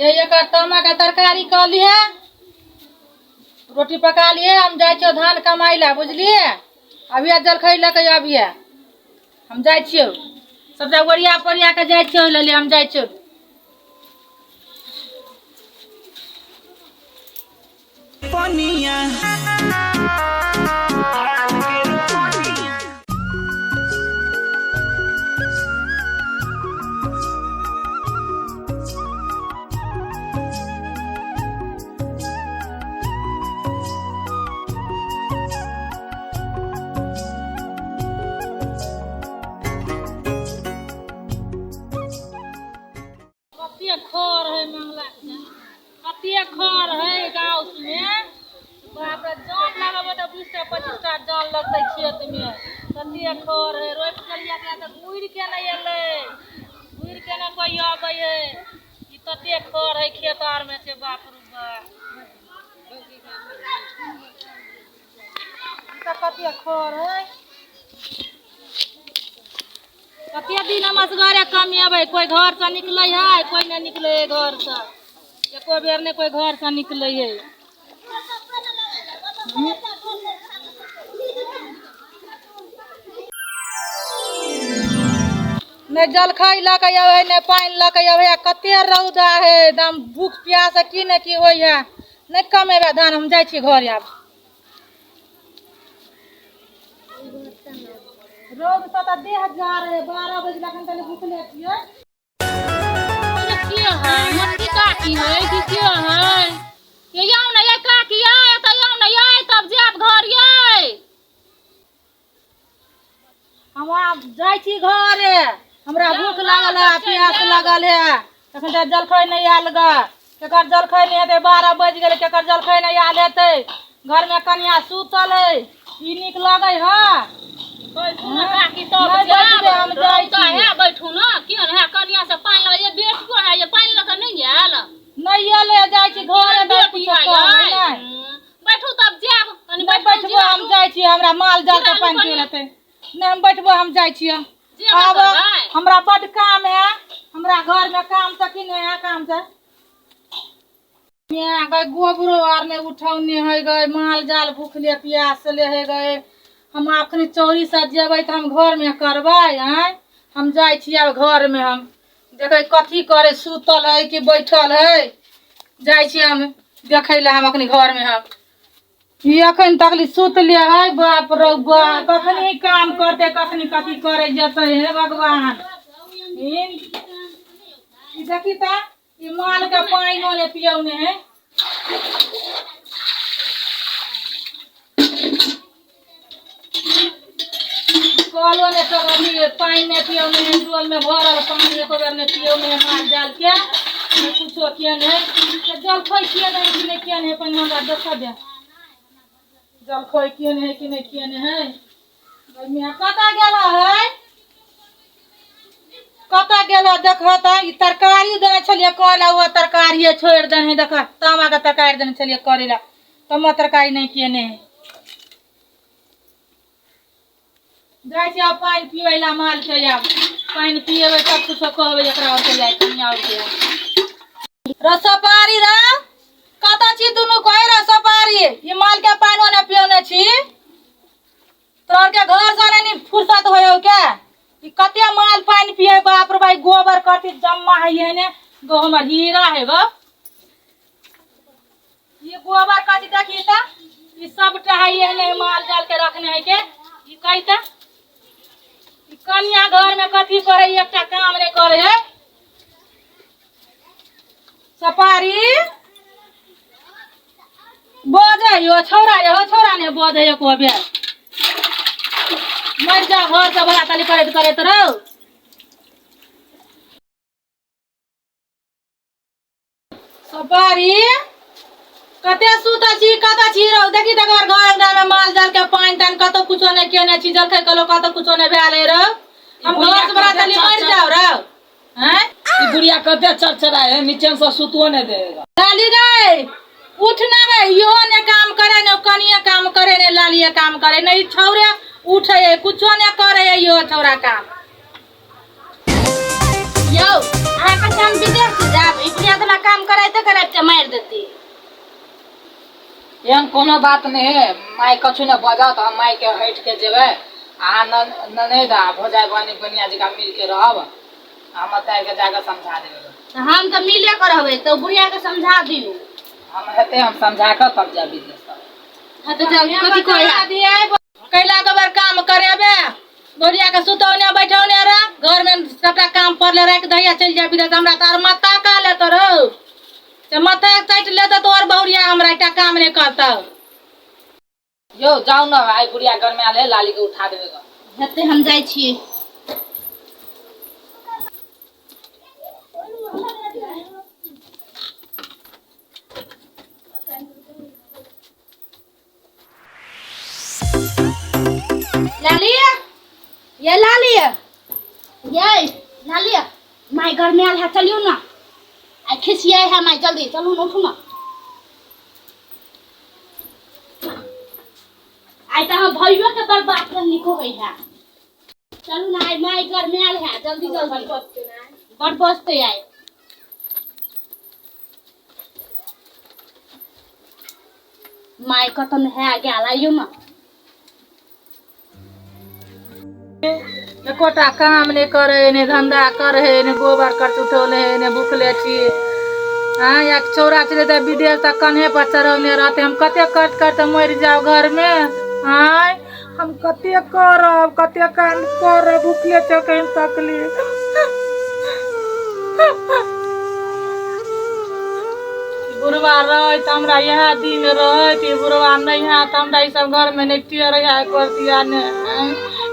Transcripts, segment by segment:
ये एकर तामा के तरकारी कऽ लिहे, रोटी पका लिए। हम जाइ छियौ धान कमाइ लए, बुझलिए? अभिया जलखै लऽ के अभिया हम जाइ छियौ। सबटा ओरिया पोरिया के जाइ छियौ लऽ ले, हम जाइ छियौ। पनिया कते खर है मंगला के, कते खर है गाँव में, बाप रे। जान लगेबै तऽ 20 टा 25 टा जान लगतै खेत में। कते खर है। रोपि देलियै तऽ घुरि के नहि एलै, घुरि के नहि कोइ अबै है। ई तते खर है खेत आर में से, बाप रे बाप, ई तऽ कते खर है। कते दिन हम असगरे कमेबै? कोइ घरसँ निकलै है, कोइ नहि निकलै है घरसँ। एको बेर नहि कोइ घरसँ निकलै है। नहि जलखै लऽ के अबै, नहि पानि लऽ के अबै। कते रौदा है एकदम, भूख प्यास की ने की होइ है। नहि कमेबै धान, हम जाइ छी घर। आब रौद से तऽ देह जा रहे। 12 बजे अखन तक भूखले छियै। के है? मोटकी काकी है कि के है? ये आउ ने ये काकी, ये एतऽ आउ ने ये, तब जायब घर ये। हम आब जाइ छी घरे। हमरा भूख लागल है, प्यास लागल है। तखन तऽ जलखै नहि आयल ग। केकर जलखै नहि हेतै? 12 बजि गेलै, केकर जलखै नहि आयल हेतै? घरमे कनिया सुतल है। ई नीक लगै है? बैठू ने काकी, तब नहि जायब। बैठबै, हम जाइ रौदा छी। है, बैठू ने। किया ने है? कनिया से पानि लऽ ये, बेटियो है ये, पानि लऽ कऽ नहि आयल? नहि एलै। जाइ छी घरे, तऽ बेटी कुछो है कहबै ये। नहि। बैठू तब जायब कनि। नहि बैठू। बैठबो, हम जाइ छी। हमरा माल जाल के जीरा पानि कनि। पी लेतै। नहि, हम बैठबो, हम जाइ छियै। जेबे आब करबै? हमरा बड्ड काम है। हमरा घर में काम से की नहि है काम से। यहाँ गए गोबरो आर नहि उठौने है गए। माल जाल भूखले प्यासले है गए। हम अखनी चौरी से जेबै तऽ हम घरमे करबै। आँय, हम जाइ छी आब घरमे। हम देखै कथी करे, सुतल है कि बैठल है। जाइ छी हम देखै लए। हम अखनी घरमे हम ई अखन तकली सुतले है। बाप रौ बाप, कखनी काम करते, कखनी कथी करे जेतै? हे भगवान, ई देखी तऽ ई माल के पानिओ नहि पियौने है। कलो नहि सब अथी, पानि नहि पियौने है। डोल में भरल पानि एको बेर नहि पियौने है माल जाल के, नहि कुछो केने है। तऽ जलखै केने है कि नहि केने है? पहिने हमरा देखऽ दे, जलखै केने है कि नहि केने है। ओहिमे कतऽ गेल है, कतऽ गेल है? देखह तऽ ई तरकारी देने छलियै करै लए, ओहो तरकारिए छोड़ि देने है। देखह, तामाके तरकारी देने छलियै करै लए, तामा तरकारी नहि केने है। जाइ छी आब पानि पिबै लए मालके। आब पानि पिएबै तब कुछो कहबै एकरा आरके, जाइ कनिया आरके। रे सोपारी रे, कतऽ छी दुनू कोइ? रे सोपारी, ई मालके पानि ओने पियौने छी? तोरा के घर से नहि फुर्सत होय के? ई कते माल पानि पिए, बाप रे भाई, गोबर कथी जम्मा है एने गो। हमर हीरा है गो। ई गोबर कथी देखी त, ई सबटा है एहने माल जाल के रखने है के। ई कही त, ई कनिया घर में कथी करे? एकटा काम नहीं करे है। सपारी बजै यो छौड़ा, यो छौड़ा नहि बजै एको बेर। मरि जा, घर से बड़ा ताली करैत करैत रहो। सुपारी, कते सुतै छी, कतऽ छी रौ? देखी तऽ घर घर अंगना में माल जाल के पानि तानि कतौ कुछो नहि केने छी। जलखै कलो कतौ कुछो नहि भेल है रौ। हम घर से बड़ा ताली मरि जाउ रौ। हैं ई बुढ़िया कते चरचराय है, नीचे से सुतबो नहीं देगा। लाली रे, उठ ना रे। इहो ने काम करे, ने कनिए काम करे, ने लालिए काम करे, ने ई छौरे उठे है, कुछो ने करे है इहो छौरा काम। यौ अहाँ कहै हम विदेश जायब, ई बुढ़िया तऽ हमरा काम कराइते कराइते मारि देती। एहन कोनो बात नहि है, माय कछु नहि बजत, हम माय के हटि के जेबै। अहाँ ननैद आ भौजाइ बनी बनिया जकाँ मिल के रहब, हम तारि के जाके समझा देबै। तऽ हम तऽ मिले के रहबै, तऽ बुढ़िया के समझा दियौ। हम हेतै, हम समझा कऽ तब जायब विदेश। हँ तऽ जाउ, कथी कहै कैला के बेर काम करेबे, बुढ़िया के सुतौने बैठौने रह, घर में सबटा काम पड़ले राखि दहिया चलि जा विदेश। हमरा तऽ आर माथा का लेतो रहो, से माथा चाटि लेतो तोर बहुरिया, हमरा एकटा काम नहि करतौ। यौ जाउ ने, आइ बुढ़िया घर में आयल है, लाली के उठा देबै गऽ। हेतै, हम जाइ छियै। लाली, ये लाली, ये लाली, my घर में आयल है, चलियो ना, आई खिसियाई है माय, जल्दी चलू ना, उठू ना। आई तो हम भैया के बर्बाद करनी को होई है। चलू ना, आई my घर में आयल है, जल्दी जल्दी, बड़ बसते आई। My कतन है गेल, आइयो ना। एकोटा काम नहि करे, नहि धंधा करे, नहि गोबर खर्च उठौले है, नहि भूखले छी। हाँ, या चौरा चले तऽ विदेश तक कन्हे पर चढ़ौने रहते। हम कते करत करत मरि जाउ घर में। आय हम कते करब, कते काम करब, भूखले चौके तकलीफ। बुढ़वा रहै तऽ हमरा इएह दिन रहै, ई बुढ़वा नहि है तऽ हमरा ई सब घरमे नहि टेर है करतिया ने।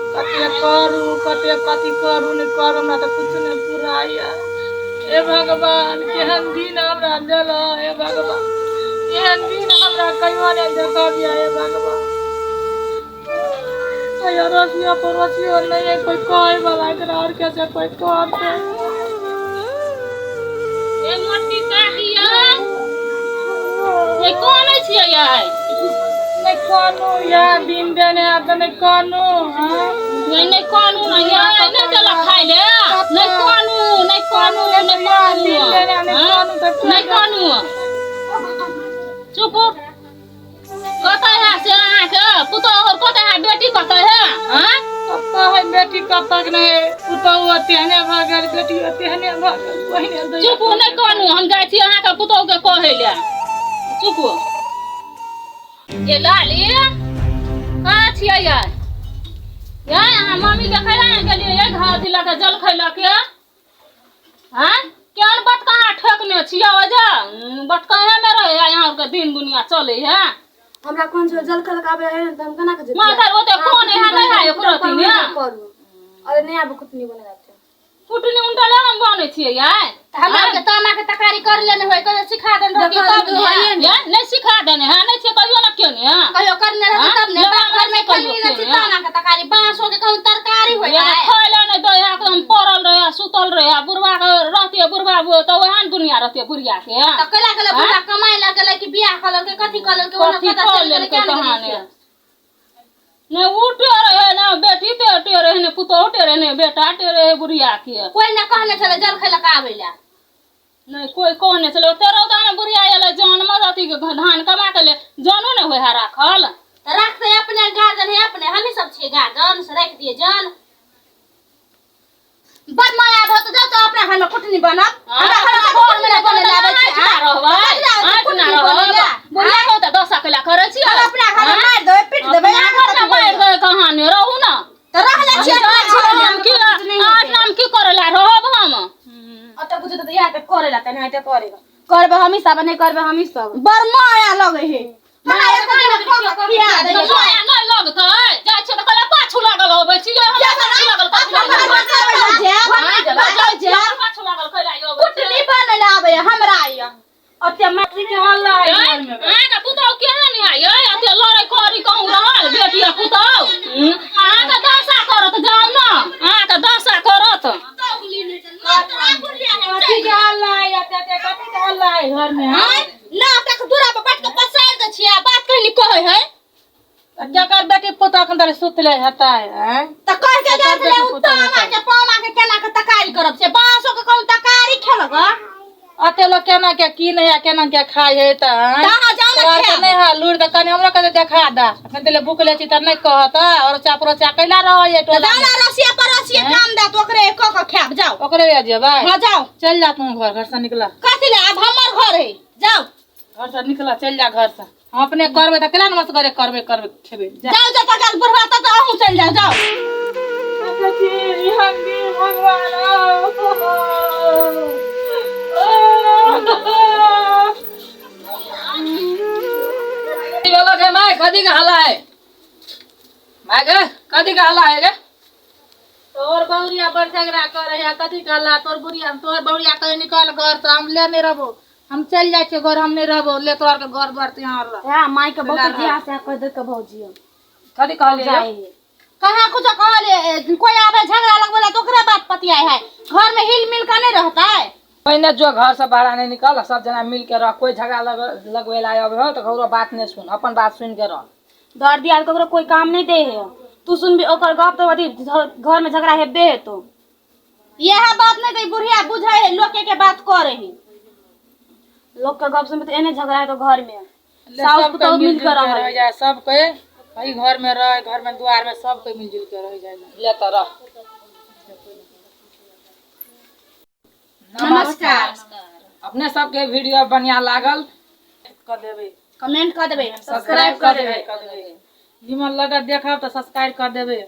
कते करू, कते कथी करू, नहि करू, हमरा तऽ किछु नहि पुराइया। हे भगवान, केहन दिन हमरा देल, हे भगवान, एहन दिन हमरा कहियो नहि देखबिया, हे भगवान। अड़ोसियो पड़ोसियो नहीं है कोई कहे वाला एकरा, और कैसे कोई कहते। ए मोटकी काकी यै, ये कोन छियै यै? नहि कानू, या दिन देने है तऽ नहि कानू। हाँ नहीं नहीं कानू, नहीं यै, नहीं देलक खाइ ले, नहीं कानू, नहीं कानू, नहीं कानू, दिन देने नहि कानू तऽ नहीं कानू, चुप। कतऽ है से अहाँके पुतोहु कतऽ है, बेटी कतऽ है? हाँ कतऽ है बेटी, कतऽ नहि, पुतोहु तेहने भऽ गेल, बेटी तेहने भऽ गेल, पहिने। चुप, नहि कानू, हम जाइ छी अहाँके पुतोहु के कहै लए, चुप। ये लाली, कहाँ छियै यै? यै अहाँ मम्मी के खैला ने गेलियै यै, घर दिलक जल खैलक यै? हाँ केहन बटकहा ठेकने छियै ओजा, बटकहे में रहे है यहाँ के दिन दुनिया चले है। हमरा कोन छै जल खलक आबे है तऽ हम केना के जेबै? माथर ओते कोन है, नहि है ओकरो तीन। करू, अरे नहि आबे कुटनी बने जाते। कुटनी उंडले हम बनै छियै यै, हमरा के ताना के तकारी कर लेने होय, कहियो सिखा देने रहती तब ने यै, नहि सिखा देने है, नहि छै कहियो न केने है, कहियो करने रहती तब ने। बाप घर में कहियो नहि छै ताना के तकारी, बांसो के कहूं तरकारी होय है, खाय ले नहि दै है, एकदम पड़ल रहे, सुतल रहे। बुढ़वा के रहती, बुढ़वा तऽ ओहन दुनिया रहती बुढ़िया के, तऽ कैला गेलै बुढ़वा कमाइ लए गेलै कि बियाह कऽ लेलकै, कथी कऽ लेलकै, ओना कथी कऽ लेलकै कहानी ने। उठे रहे ने बेटी टे रहे, ने पुतोहु टे रहे, ने बेटा टे रहे बुढ़िया के। कोई ने कहने छलै जल खैलक आबै लए, नहीं कोई कहने छलै। ओते रौदा में बुढ़िया एलै जन में अथी धान कमा के ले, जनो नहि होइ है राखल, राखते अपने गार्जन है, अपने हमही सब छियै गार्जन, से राखि दियै जन। बड़ माया भऽ तऽ जाउ तऽ अपना घरमे कुटनी बनब, हमरा घरमे घर में नहि बनै लए आबै छै, रहबै कुटनी बनै लए बुढ़िया को तऽ दशा कैला करै छियै, हम अपना घरमे मारि देबै, पीट देबै, अपना घरमे मारि देबै, कहाँ ने रहू ने तऽ रहले छियै अपना घरमे। हम की आठ नाम की करै लए रहब हम? ओतऽ बुझू तऽ इएह तऽ करै ला तऽ नहि करेगा, करबै हमही सब, नहि करबै हमही सब। बड़ माया लगै है, माया खिया दै, माया नहि लगतै, जाइ छियै तऽ कहले पाछू लागल अबै छियै, हमरा पाछू लागल, पाछू लागल कैला अबै? कुटनी बनै लए आबै हमरा य ओते माटी के हल्ला है घर में। अहाँके पुतहु केहन है यै, एते लड़ै करी कहूँ रहल बेटी आ पुतहु? अहाँके दशा करत, जाउ ने, अहाँके दशा करत। कथी के हल्ला है एते, एते कथी के हल्ला है घर में? हाँ ना तक दूरा पर बैठ के पसारि दै छियै, बात कहीं कहै है। जकर बेटी पुतहु अखन धरि सुतले हेतै? आँय तऽ कहि के गेल छलै बेटी पुतहु तामा के पामा के केना के तकारी करब, से बांसो के कहू। लगा अते लोग केना के की नहीं है केना के खाइ है त कहाँ जाओ ना तोरा खायब। तऽ नहि है लूरि तऽ कनि हमरो कते देखा दे अखन तेले भूखले छी तऽ नहि कहत और चापरो चा कैला रहै है टोला जाओ ना रसिया पर रसिया काम दे तो ओकरे क क खायब जाओ ओकरे आ जेबै हां जाओ चल जा तू घर घर से निकला कथी ले अब हमर घर है जाओ घर से निकला चल जा घर से हम अपने करबै तऽ केला नमस्कार करबै करबै खेबै जा जाओ जा तक बुढ़वा तक अहूँ चल जाओ जाओ बोलो के my कदी के हल्ला है my के कदी के हल्ला है गे तोहर बहुरिया बड़ झगड़ा करे है कथी कहला तोर बुढ़िया तोहर बहुरिया कहे निकल घर से हम ले नहीं रहबो हम चल जाइ छियै घर हम नहीं रहबो ले तोहर के घर द्वार यहाँ रह हां माई के बहुत ध्यान से कह दे के भौजी कदी कहलिए कहाँ कुछ कहले कोई आवे झगड़ा लगवेला तो ओकरे बात पतियाए है घर में हिल मिल के नहीं रहता है पहिने जो घर से बाहर नहीं निकल सब जना मिल के रह कोई झगड़ा लगवेला आवे हो तो ककरो बात नहीं सुन अपन बात सुन के रह दर दियाल ककरो कोई काम नहीं दे है तू सुन भी ओकर गप तो अथी घर में झगड़ा हेबे है तो यह बात नहीं दे बुढ़िया बुझे है लोग के बात करे है लोग के गप सुन तो एने झगड़ा है तो घर में ले साउस सबके पुतोह मिल मिलजुल के के रह रह जाए सबके वही घर में रह घर में द्वार में सबके मिलजुल के रह जाए ले तो रह नमस्कार अपने सबके वीडियो बढ़िया लागल कर देबै कमेंट कर देबे सब्सक्राइब कर देबै कर देबै निमन लगत देखब तऽ सब्सक्राइब कर देबै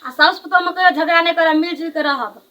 आ साउस पुतोह में कहियो झगड़ा नहीं करब मिलजुल के रहब